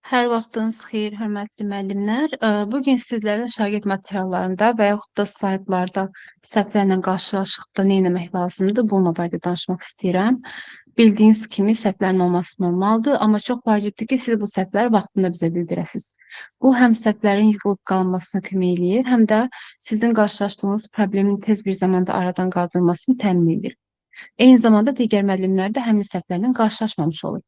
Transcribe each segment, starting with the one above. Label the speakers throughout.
Speaker 1: Hər vaxtınız xeyir, hörmətli müəllimlər. Bugün sizlərlə şagird materiallarında və yaxud da slaydlarda səhvlərlə qarşılaşdıqda nə etmək lazımdır, bununla barədə danışmaq istəyirəm. Bildiyiniz kimi səhvlərin olması normaldır, amma çox vacibdir ki, siz bu səhvləri vaxtında bizə bildirəsiniz. Bu, həm səhvlərin yığılıb qalmasına kömək eləyir, həm də sizin qarşılaşdığınız problemin tez bir zamanda aradan qaldırılmasını təmin edir. Eyni zamanda digər müəllimlər də həmin səhvlərlə qarşılaşmamış olur.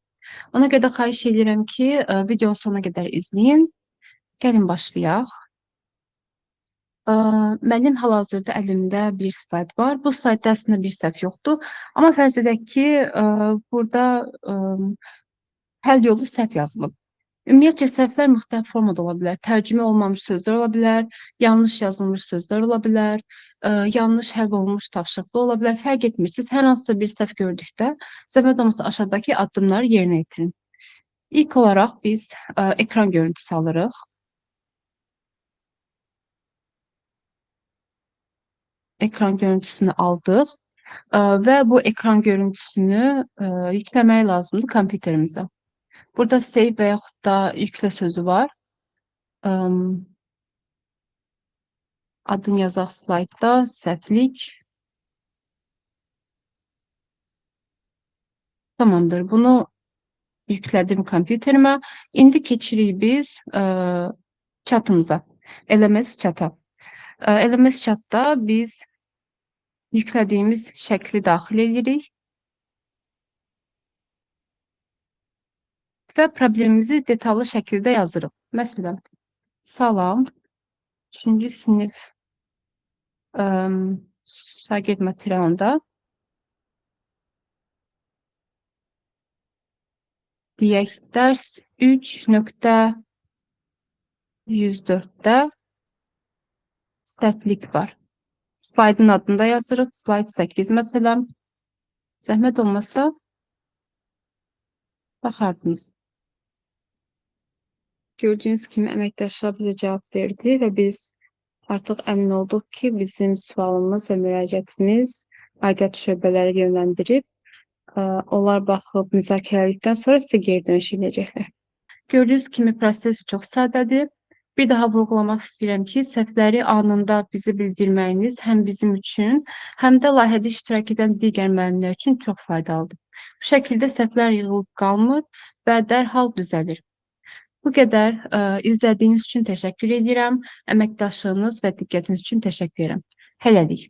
Speaker 1: Ona görə də xahiş edirəm ki, videonun sonuna qədər izləyin. Gəlin başlayaq. Mənim hal-hazırda əlimdə bir slayd var. Bu slaydda əslində bir səhv yoxdur. Amma fərz edək ki, burada həll yolu səhv yazılıb. Ümumiyyətcə, səhvlər müxtəlif formada ola bilər. Tərcümə olmamış sözlər ola bilər, yanlış yazılmış sözlər ola bilər, yanlış həll olunmuş tapşırıqlar ola bilər. Fərq etmir. Siz hər hansısa bir səhv gördükdə zəhmət olmasa aşağıdakı addımları yerinə yetirin. İlk olaraq biz ekran görüntüsü alırıq. Ekran görüntüsünü aldıq və bu ekran görüntüsünü yükləmək lazımdır kompüterimizə. Burada save və yaxud da yüklə sözü var. Adını yazaq slaydda, səhvlik. Tamamdır. Bunu yüklədim kompüterimə. İndi keçirik biz chatımıza. LMS chata. LMS chatda biz yüklədiyimiz şəkli daxil edirik. Və problemimizi detallı şəkildə yazırıq. Məsələn, salam, 3-cü sinif şagird materialında deyək, dərs 3.104-də səhvlik var. Slaydın adını da yazırıq. Slayd 8 məsələn. Zəhmət olmasa baxardınız. Gördüyünüz kimi əməkdaşlar bizə cavab verdi və biz artıq əmin olduq ki, bizim sualımız və müraciətimiz aidiyyat şöbələri yönləndirib, onlar baxıb müzakirə etdikdən sonra sizə geri dönüş edəcəklər. Gördüyünüz kimi proses çox sadədir. Bir daha vurğulamaq istəyirəm ki, səhvləri anında bizi bildirməyiniz həm bizim üçün, həm də layihədə iştirak edən digər müəllimlər üçün çox faydalıdır. Bu şəkildə səhvlər yığılıb qalmır və dərhal düzəlir. Bu qədər. İzlədiyiniz üçün təşəkkür edirəm. Əməkdaşlığınız və diqqətiniz üçün təşəkkür edirəm. Hələlik.